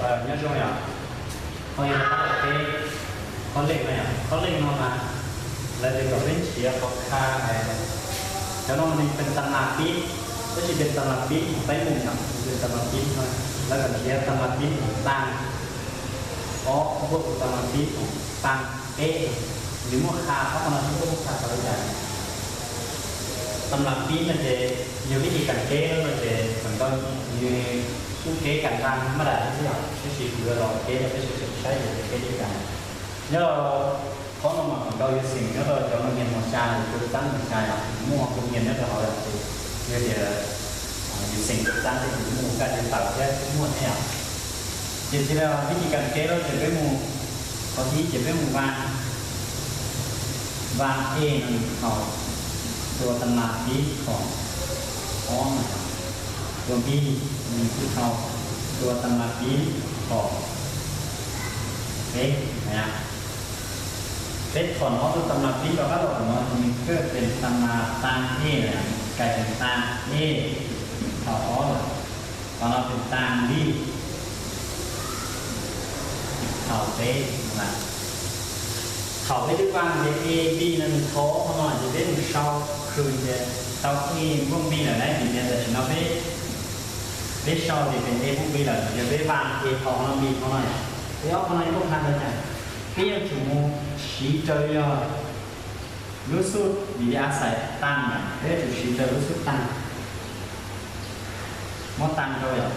Nyob zoo yom, qhov yog qhov lej, qhov lej no yom, qhov lej no mas lawv tias kom peb nrhiav qhov kha, cov no nws pes tam nas pib, tab sis pes tam nas pib peb mus yom, pes tam nas pib no, lawv kom nrhiav tam nas pib tang ob npuaj tus tam nas pib tang peb, nws muaj kha ob qhov no tsis muaj kha tau li cas. Tam nas pib no ces yog vib thib kam keb no ces feem ntau nws kuj keb kam ntag maj dam xwb os, tab sis kuv yuav los keb rau peb sawv daws saib ces keb li cas. Nyob rau qhov no mas feem ntau yuav xeem nyob rau cov Hmoob Nyias Mos Xya, tus txab Mos Xya yom, muaj Hmoob Nyias nyob rau hauv yom, ces yog tias yuav xeem tus txab ces kuv muaj kaj tis tawm thiab kuj muaj thiab yom. Ces txij li vib thib kam keb lawm ces peb mus, qhov thib ib ces peb mus va, va ej no nws thaum tua tam nas pib thaum ob na, tua bi nws kuj thaum tua tam nas pib thaum peb na. Peb thaum no ob tug tam nas pib rov qab los thaum no ces nws kawg pes tam nas tang ej na, kais pes tang ej thaum ob lawm, qhov no pes tang bi thaum peb na. Thaum peb twb va tias ej bi no nws thaum ob qhov no ces peb mus sau khwm tias tau ej npuaj bi lawm na, vim tias tam sim no peb, peb sau tias pes ej npuaj bi lawm ces peb va ej thaum qhov no bi qhov no, peb ob qhov no npuaj kha ntawd cas, peb yuav tsum mus siv raws yog lub xub, vim tias a xais tang na, peb yuav tsum siv raws lub xub tang. Muab tang rau yom,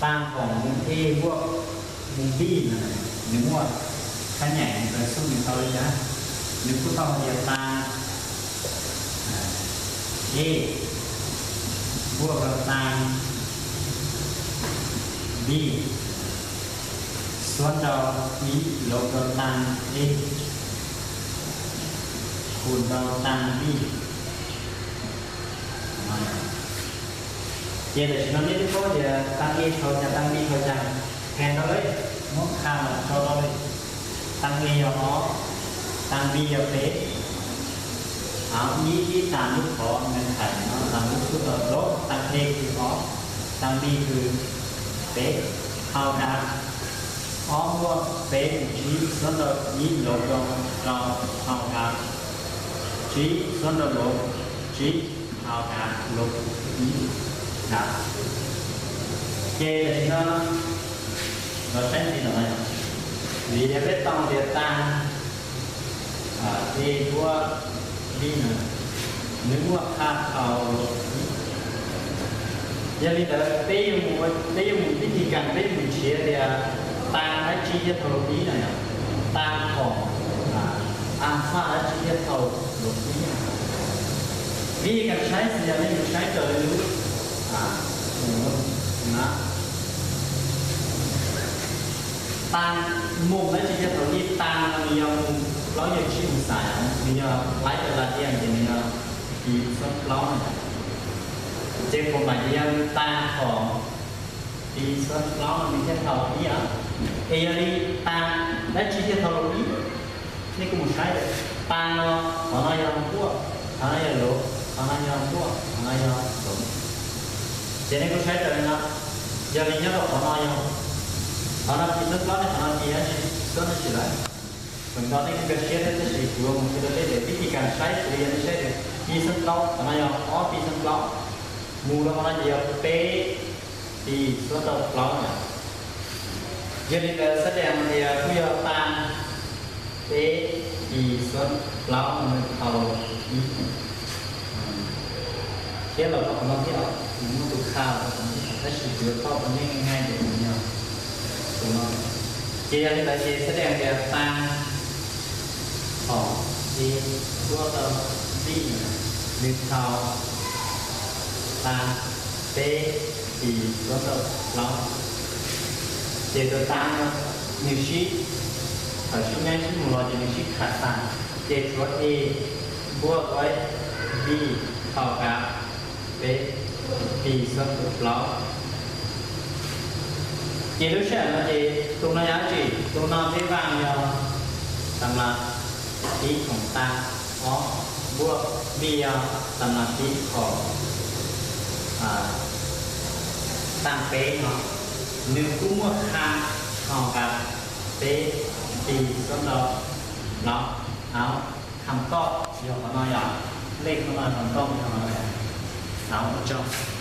tang thaum mus ej npuaj mus bi no, nws muaj khab nyaim nws raws xub nws tau li cas, nws kuj tau hais tias tang ej npuaj rau tang bi, xuab rau ib, lov rau tang ej, khum rau tang bi. Ces tam sim no nej twb paub tias tang ej thaum cas tang bi thaum cas, qhia rau lawm, muab kha los tso rau lawm. Tang ej yog ob, tang bi yog peb. Hauv ib ib tang lub qhov nws hais no tang lub xub rau lov, tang ej kwv ob, tang bi kwv peb, hau kav ob npuaj peb, tsib xuab rau ib, lov rau rau, hau kav tsib xuab rau lov, tsib hau kav lov ib kav. Ces tam sim no los saib ntxiv no, vim tias peb tau tias tang ej npuaj bi no, nws muaj kha thaum lov ib. Yog li ntawd peb yuav mus, peb yuav mus vib thib kas peb mus nrhiav tias tang dab tsi thiaj thaum lov ib no yom, tang thaum a faj dab tsi thiaj thaum lov ib no. Vib thib kas saib xws yog nej mus saib raws li lub na, tang mus dab tsi thiaj thaum ib, tang no nws yog mus plaub yawg tsib mus xais, nws yog laib rau la tias ces nws yog pis xuab plaub no. Ces kuv mam li yog tang thaum pis xuab plaub no nws thiaj thaum ib. Es yog li tang dab tsi thiaj thaum lov ib? Nej kuj mus saib, tang no, qhov no yog npuaj, qhov no yog lov, qhov no yog npuaj, qhov no yog lov. Ces nej kuj saib raws li no, yog li nyob rau qhov no yog, qhov no pis xuab plaub ne, qhov no pis dab tsi, xuab dab tsi lawm? Feem ntau nej kuj nkag siab thiab tab sis kuv yuav mus qhia rau peb tias vib thib kas saib xws li yog nej saib tias pis xuab plaub, qhov no yog ob pis xuab plaub, mus rau qhov no ces yog peb pis xuab rau plaub na. Yog li ntawd xab dees tias kuj yog tang peb pis xuab plaub nws thaum ib. Thiab los rau qhov no thiab, kuv muaj tus kha los rau qhov no thiab, tab sis kuv yuav pauj rau nej nqaij ces kuv yog tus no. Ces yog li ntawd ces xab dees tias tang thaum ej npuaj rau bi, nws thaum tang peb pis xuab rau plaub. Ces tus tang no nws sib, thaum sib nyaib sib mus los ces nws sib khav tag, ces tshuav ej npuaj rau bi thaum kav peb pis xuab rau plaub. Ces lub sij hawm no ces tus no yog dab tsi? Tus no peb vaaj yog tam las pib khoom taag, ob npuaj bi yog tam las pib khoom taag peb no, nws kuj muaj kha Ho nqa peb tis xob ntau no, hauv kham toj yog qhov no yom, lej qhov no kham toj yog qhov no, hauv ua tsaug.